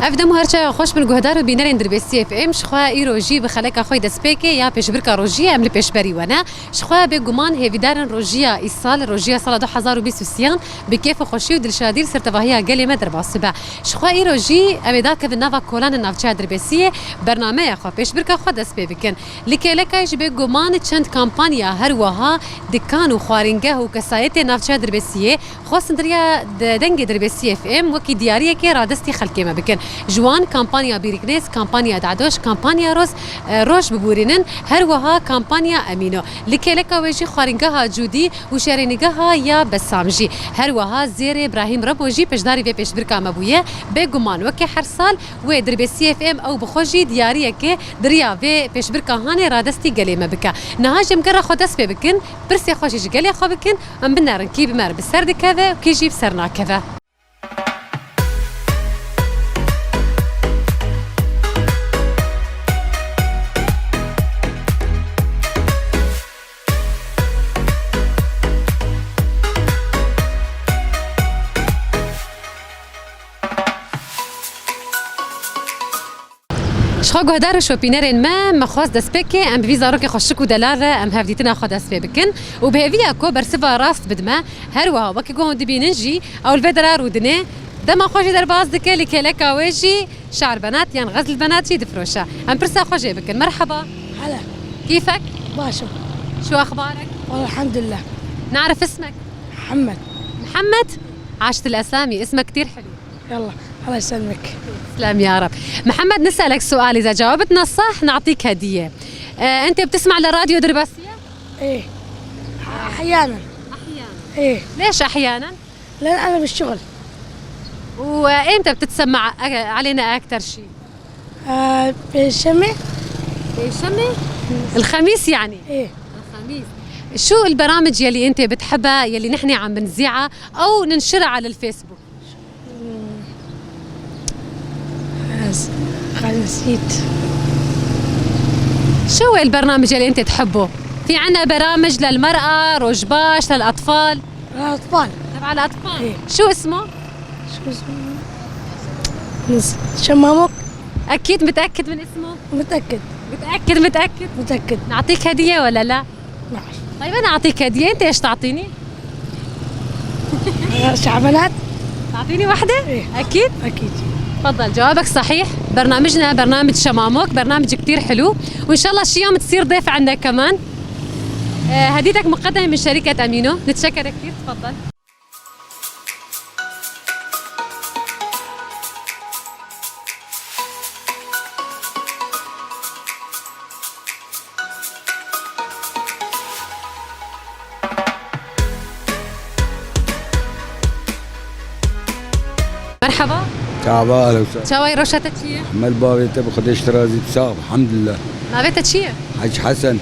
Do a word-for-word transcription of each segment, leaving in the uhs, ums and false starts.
Ev dem û her çawa xweş bin guhdar û bînerên Dirbêsiyê F M, ji xwe îro jî bi xeleka xwe destpêkê ya pêşbirka rojiyê em li pêşberî we ne. Ji xwe bêguman hêvîdarin rojiya îsal, rojiya sala du hazar û bîst û sêyan bi kêf û xweşî û dilşadî li ser tevahiya gelê me derbas bibe. Ji xwe îro jî ew ê dakevin nava kolanên navçeya Dirbêsiyê, bernameya xwe, pêşbirka xwe dest pê bikin. Li kêlekayê jî bêguman çend kampanya, her wiha dikan û xwaringeh û kesayetê navçeya Dirbêsiyê xwestin di riya de-, dengê Dirbêsiyê F M wekî diyariyekê radestî xelkê me bikin. Ji wan kampanya Bîriknêz, kampanya Da'doş, kampanya Roz, e, Roj bibûrînin, her wiha kampanya Emîno. Li kêleka wê jî xwaringeha Cûdî û şêrîngeha ya Besam jî. Her wiha Zêrê Brahîm Rebo jî pêşdarî vê pêşbirka me bûye. Bêguman weke her sal wê Dirbêsiyê F M ew bi xwe jî diyariyeke di riya vê pêşbirka hanê radestî gelê me bike. Niha jî em gera xwe dest pê bikin, pirsê xwe jî ji gelê xwe bikin, em binerin kî bi me re bi ser dikeve û kî jî bi ser nakeve. Ji xwe guhdar û şopînerên me, me xwest destpêkê em bi vî zarokê xweşik û delal re em hevdîtina xwe dest pê bikin û bi hêviya ku bersiva rast bidime, her wiha wekî ku hûn dibînin jî ew li vê dera rûdinê, dema xwe jî derbas dike, li kêleka wê jî şe'rbenat yan xezlbenat jî difiroşe. Em pirsa xwe jê bikin. Merheba. Hela. Kîfek? Baş im. Şo exbarek? Elhamdülillah. Narif ismek? Muhammed. Muhammed? Aştil esami, ismek ktir helu. Yallah, Allah yeslemik. Slem ya Rab. Muhammed, niselek sual, iza cevabtna sah, na'tik hediye. E, ente btisma le radyo Dirbasiye? ايه. احيانا. احيانا. ايه. ليش احيانا؟ لان انا بالشغل. وامتى بتتسمع علينا اكثر شيء؟ آه، بيشمي. بيشمي؟ الخميس يعني؟ ايه. الخميس. شو البرامج يلي انت بتحبها يلي نحن عم بنذيعها او ننشرها على الفيسبوك؟ بس، خلص، نسيت. شو هو البرنامج اللي انت تحبه؟ في عنا برامج للمرأة، روجباش، للأطفال. الأطفال. تبع الأطفال. إيه. شو اسمه؟ شو اسمه؟ نس-، شمامك؟ أكيد متأكد من اسمه؟ متأكد. متأكد، متأكد؟ متأكد. نعطيك هدية ولا لا؟ نعم. طيب، أنا أعطيك هدية، أنت إيش تعطيني؟ شعبنات؟ تعطيني وحدة؟ إيه. أكيد؟ أكيد. تفضل، جوابك صحيح. برنامجنا برنامج شماموك، برنامج كتير حلو، وإن شاء الله شي يوم تصير ضيف عندنا كمان. آه، هديتك مقدمة من شركة أمينو، نتشكرك كتير، تفضل. Merhaba. Çava, ehlen we sehlen. Çawa ye, roşa te çi ye? Emel bavê te bi Xwedê ji te razî, sax, elhamdulillah. Navê te çi ye? Hec Hesen.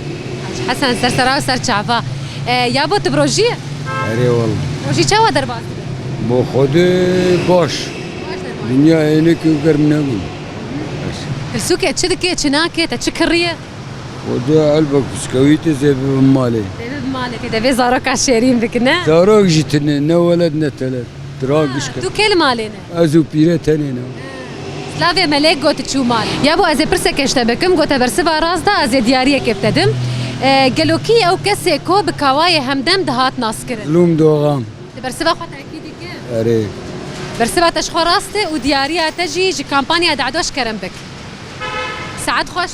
Hec Hesen, ser sera û ser çava. E, yabo tu bi rojî ye? Erê wala. Rojî çawa derbas dibe? Bo Xwedê baş. Baş derbas. Dinya ênik û germ nebûn. Tilsûkê çi dike, çi nake, te çi kiriye? Xwedê elbek piskewî te zê bibe malê. Zê bibe malê, tê de vê zaroka şêrîn bikine. Zarok jî tune, ne weled ne teled. Dira giş kir. Tu kê li malê ne? Ez û pîre tenê ne. Slavê melek got çû malê. Yabo ez ê pirseke ji te bikim, got te bersiva rast da, ez ê diyariyekê bi te dim. E, gelo kî ew kesê ku bi kawayê Hemdem dihat naskirin? Lûm Dogan. Tu bersiva xwe tekî dike? Erê. Bersiva te ji xwe rast e û diyariya te jî ji kampanya Da'doş kerem bik. Saet xweş.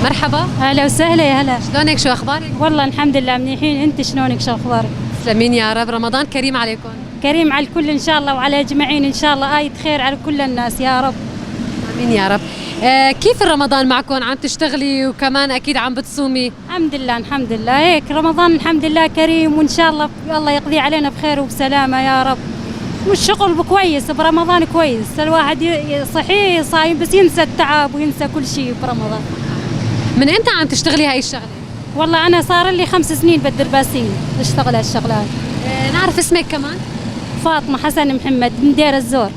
مرحبا. هلا وسهلا، يا هلا. شلونك؟ شو أخبارك؟ والله الحمد لله منيحين، انت شلونك؟ شو أخبارك؟ تسلمين يا رب، رمضان كريم عليكم. كريم على الكل إن شاء الله، وعلى أجمعين إن شاء الله، آية خير على كل الناس يا رب. آمين يا رب. آه، كيف رمضان معكم؟ عم تشتغلي وكمان أكيد عم بتصومي؟ الحمد لله، الحمد لله، هيك رمضان الحمد لله كريم، وإن شاء الله الله يقضيه علينا بخير وبسلامة يا رب. والشغل كويس، برمضان كويس، الواحد ي-، صحيح صايم بس ينسى التعب وينسى كل شيء برمضان. من إمتى عم تشتغلي هاي الشغلة؟ والله أنا صار لي خمس سنين بالدرباسية بشتغل هالشغلات. آه، نعرف اسمك كمان؟ فاطمة حسن محمد من دير الزور.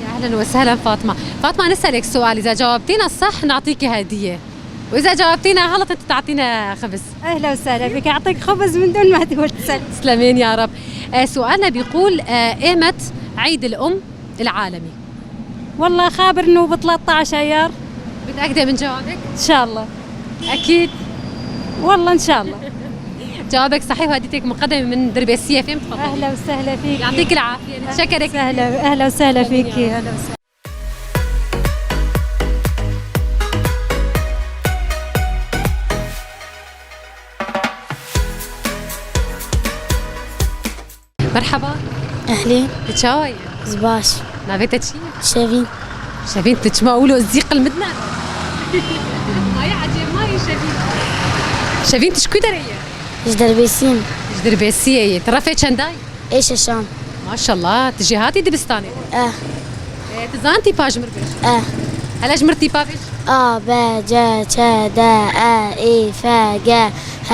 يا أهلًا وسهلًا فاطمة. فاطمة، نسألك سؤال، إذا جاوبتينا صح نعطيكي هدية، وإذا جاوبتينا غلط أنت تعطينا خبز. أهلا وسهلا فيك، أعطيك خبز من دون ما تقول تسأل. تسلمين يا رب. آه، سؤالنا بيقول، آه، إيمت عيد الأم العالمي؟ والله خابر إنه ب ثلاثة عشر أيار. متأكدة من جوابك؟ إن شاء الله. أكيد؟ والله إن شاء الله. جوابك صحيح، وهديتك مقدمة من دربيسية، فين تفضلي؟ أهلا وسهلا فيك. يعطيك العافية، نتشكرك. سهلا، أهلا وسهلا فيك. أهلا وسهلا. مرحبا. Ehlî. Tu çawa yî? Ez baş. Navê te çi ye? Şevîn. Şevîn, tu çima wilo zî qilmidine? Ay, ecêb ma yî Şevîn. Şevîn, tu ji ku derê yî? Ji Derbêsiyê me. Ji Derbêsiyê yî. Tu refê çenda yî? Ê şeşan. Maşallah, tu jêhatî dibistanê de? Eh. E, tu zan tîpa ji mir bêj? Eh. Hele ji mir tîpa bêj. A, B, C, Ç, D, E, Î, F, G, H,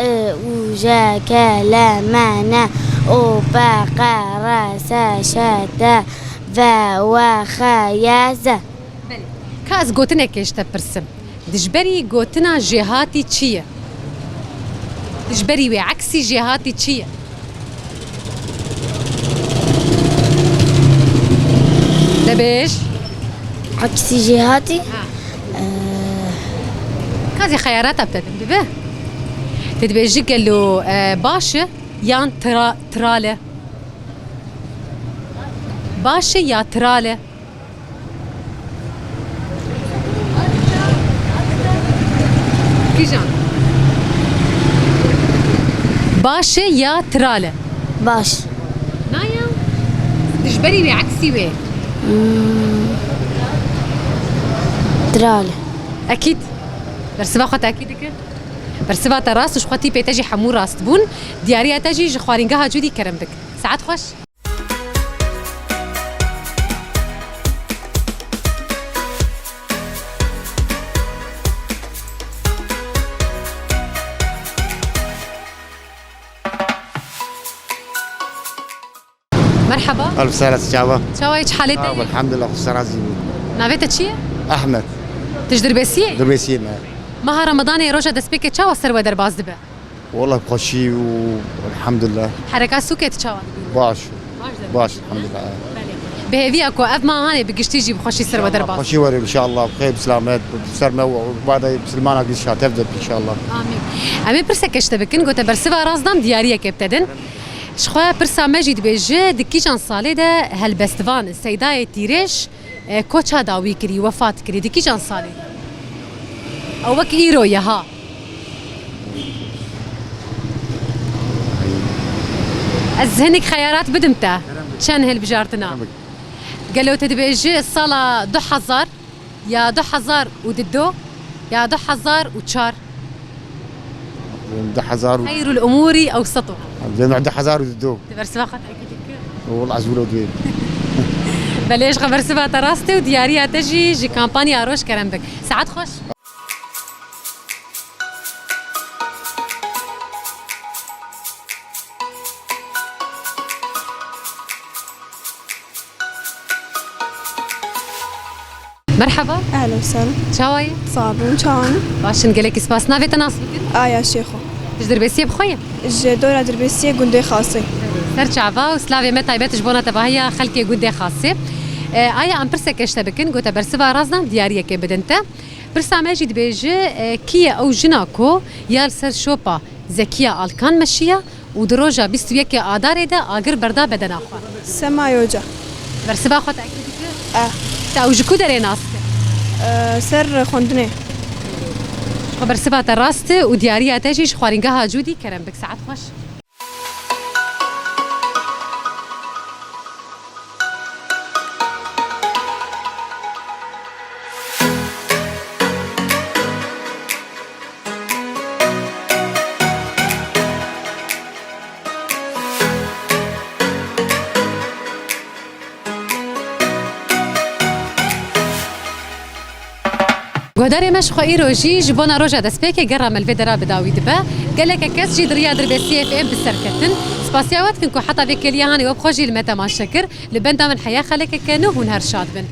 I, U, J, K, L, M, N, O, P, Q, R, S, Ş, T, V, W, X, Y, Z. Belê. Ka ez gotinekê ji te pirsim. Dijberî gotina jêhatî çi ye? Dijberî wê eksî jêhatî çi ye? De bêj. Eksî jêhatî? Ha. Ee, Ka zî xeyarata bide din dibe. Te dibêjî gelo, e, baş e yan tira-, tiral e? Baş e ya tiral e? Kîjan? Baş e ya tiral e? Baş. Naya? Dijberî wê, eksî wê. Hmm. Tiral. Ekîd. Bersiva xwe tekîd dike. Bersiva te rast û ji xwe tîpê te jî hemû rast bûn. Diyariya te jî ji xwarîngeha Cûdî kerem bik. Saet xweş. Merhaba. Elf sehla, çawa? Çawa yî, çi halê te? Sağ ol, elhamdülillah, xwe serazî bû. Navê te çi ye? Ehmed. Tu ji Dirbêsiyê? Dirbêsiyê me. Meha Remadanê roja destpêkê çawa ser we derbas dibe? Wala bi xweşî û elhamdülillah. Hereka sûkê tu çawa dibînî? Baş. Baş dibînî. Baş, elhamdülillah. Belê. Bi hêviya ku ev mah hanê bi giştî jî bi xweşî ser we derbas. Xweşî were inşallah. Bi xêr bi selamet, bi ser me û bada Misilmana gî şatev de inşallah. Amîn. Em ê pirseke ji te bikin, gote bersiva rast dan diyariyekê bi te din. Ji xwe pirsa me jî dibêje, di kîjan salê de helbestvan Seydayê Tîrêj, e, koça dawî kirî, wefat kirî, di kîjan salê de? Ew wek îro ye ha. Ez hinek xeyarat bidim te. Çend hilbijartina. Gelo te dibêjî sala du hezar, ya du hezar û du, ya du hezar û çar? Du hezar û Xeyrul umûrî ewsetuha. Dê du hezar û du. Tu bersiva xwe tekî dikir? Wala ez wilo dibêm. Belê, ji xwe bersiva te rast e û diyariya te jî ji kampanya Roj kerem bik. Saet xweş. Merhaba. Ehlen we sehlen. Çawa yî? Sax bûn, çawa ne? Baş in, gelekî spas. Navê te nas bikin? Aya Şêxo. Tu ji Dirbêsiyê bi xwe yî? Ji dora Dirbêsiyê gundê Xasê. Ser çava û silavê me taybet ji bona tevahiya xelkê gundê Xasê. E, aya em pirseke ji te bikin, gote bersiva rast dan diyariyekê bidin te. Pirsa me jî dibêje, e, kî ye ew jina ku ya li ser şopa Zekiya Alkan meşiya û di roja bîst û yekê Adarê de agir berda bedena xwe? Sema Yoca. Bersiva xwe tekî dike? Eh. Te ew ji ku derê nas dike? Eh, ser xwendinê. Xwe bersiva te rast e û diyariya te jî ji xwarîngeha Cûdî kerem bik. Saet xweş. Guhdarê me, ji xwe îro jî ji bona roja destpêkê gera me li vê dera bi dawî dibe. Geleke kes jî di riya Dirbêsiyê F M bi ser ketin. Spasiya we dikin ku heta vê kêliya hanê we bi xwe jî li me temaşe kir. Li benda min heya xelekeke nû, hûn her şad bin.